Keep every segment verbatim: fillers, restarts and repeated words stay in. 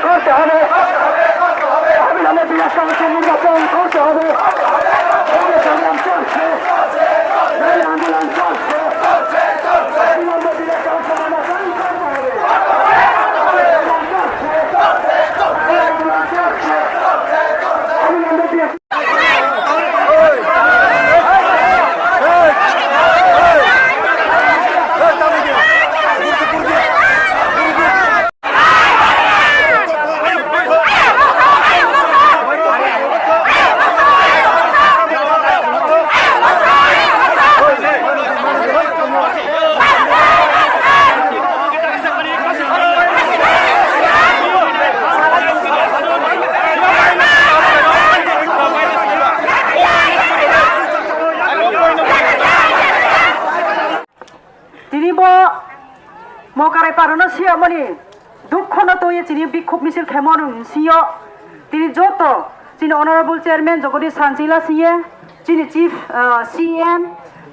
করতে হবে। অবিলম্বে বিরাট কমিটি নির্বাচন করতে হবে। এই যে সংগ্রাম চলছে, এই আন্দোলন চলছে, অবিলম্বে বিরাট কমিটি নির্বাচন করতে হবে। এই আন্দোলন চলছে, এই আন্দোলন চলছে, অবিলম্বে বিরাট Tini bo Mokarai parano siyamani dukhono twiwi chini bikhuk misil khaimani bisingo tini joto chini Honorable Chairman Jagadish Sanchila siye, chini Chief, ah, C M,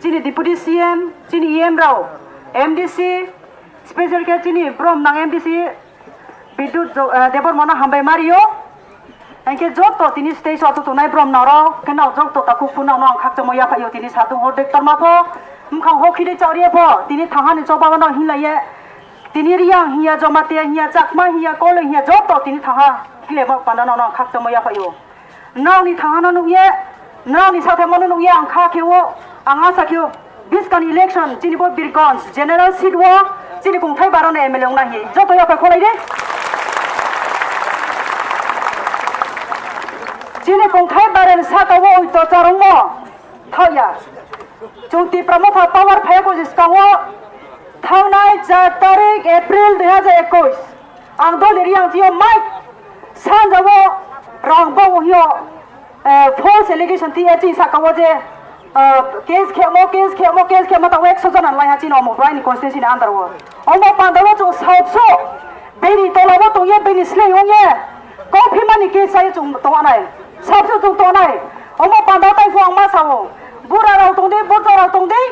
chini Deputy C M, chini E M rao, M D C, special khe chini brom nang M D C Bidyut Jo-, ah, Debbarmano hambai mario. Hingke joto tini stage o tongnai brom norok, khe norok joto takhuk phunukno ang khakchangma yaphaio tini satung hor dek torma pho, bwkhang hor khide chariya pho, tini thangani choba no hinlaiye, tini Riyang hiya, Jamatia hiya, Chakma hiya, Koloi hiya, joto tini thangha khilema panda no ang khakchangma yaphaio. Nokni thangano nukye, nokni sathemano nukye ang kha kheo, ang asa kheo. Biskani election chini bo Birgonj general seat o chini kongthai barani M L A wngna hi joto yapha kholai de. Chini kongthai barani saka o oito charwngmo thokya. Chwng Tipra Motha power phaiya ko skango thangnai char tarik April dui hazar ekush. Ang dol ri ang jio mai sanjabo rang bo hio, eh, false allegation ti ya chini saka o je, eh, case khemo, case khemo, case khemo ta ekso jana lai ha chini omo bai ni constituency ni under o. Omo panda o chung sabso bini tola o tong ye bini slei ong ye. Kophimani case sai chung tong anai. Sabso chung tong anai. Omo panda o tai ang ma sao. Bura rao tong di, burja rao tong di.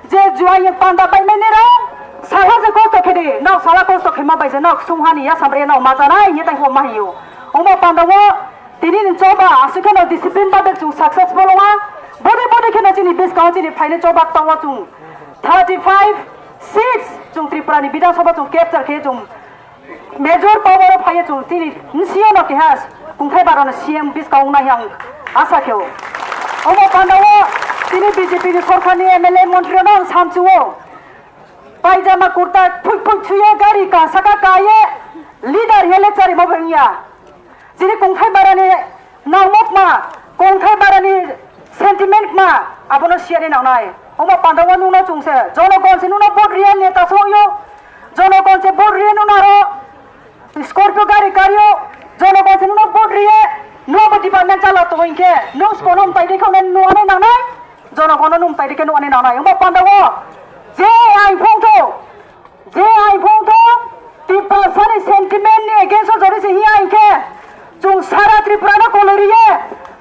Je juai panda bai mene rao, sala je kosto khede, nao sala kosto khema bai je, nao sung hani ya samre nao majanai, ye tai ho mahiyo. Omo panda o, tini ni choba, asuk kheno discipline ba bek chung successful wa. Bode bode kheno chini bes kao chini phaine choba tawa chung. Thirty five seats chung Tripura ni Bidhan Sabha chung capture khe chung Major power o phaiya chung tini bisi o no keha kongthai baro no C M biskang nai ang asa kheo. Omo panda o tini B J P ni sorkar ni M L A montri no ang samchu o. Paijama kurta phui phui chuye gari ka saka kaye leader he lecture mo bengya. Chini kongthai bara ni Nangmok ma, kongthai bara ni sentiment ma, abono siya ni nangnai. Omo panda o nuno chung se, jonogon se nuno vote riya neta so yo, jonogon se vote riya nuno aro Scorpio gari kario, jonogon se nuno vote riya, nuno bo department chala to hinkhe, nung spono mtai de khone nuane nangnai, jonogon no mtai de khe nuane nangnai. Omo panda o, je ai phung to, Je ai phung thong, Tiprasani sentiment ni against o jori se hiya hinkhe, chung sara Tripura no kolori ye,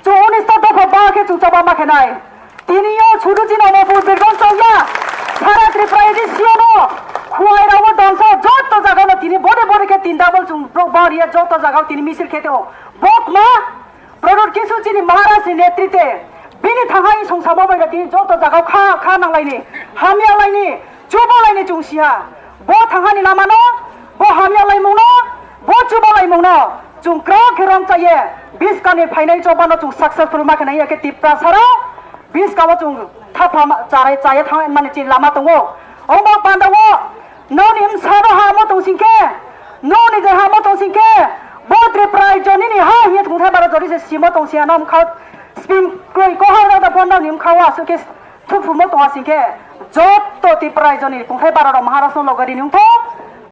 chung unis ta dopha ba khe chung choba ma khe nai. Tini yo sudu chini Omorpur Birgonj chong ya, sara Tripura edi siyo no, Khuwai rao dongso joto jaga no tini bode bode khe tin double chung bro ba riya joto jaga o tini misil khe teo. Bok ma, Product kisu chini Maharaj ni netrite bini thangha i song sama bai tini joto jaga kha kha nang laini, hamya laini, chuba laini chung siha. Bo thangha ni lama no, bo hamya laimung no, bo chuba laimung no chung kra khe rom chaye. Biska ni phainai choba no chung successful ma khe nai ya khe Tiprasa rao biska o chung thapha ma-, charai chaye thang mani chini lama tongo. Omo panda o Noni bwsano ha mo tong sing khe, noni je ha mo tong sing khe, bo Tripura rajyo nini ha hiye thungthai baro jori se simo tong siya no mkha spin kroi ko ha da da pon noni mkha wa su khe thuphu mo tong sing khe, joto Tripura rajyo ni thungthai baro rok Maharashtra logo rini wngtho,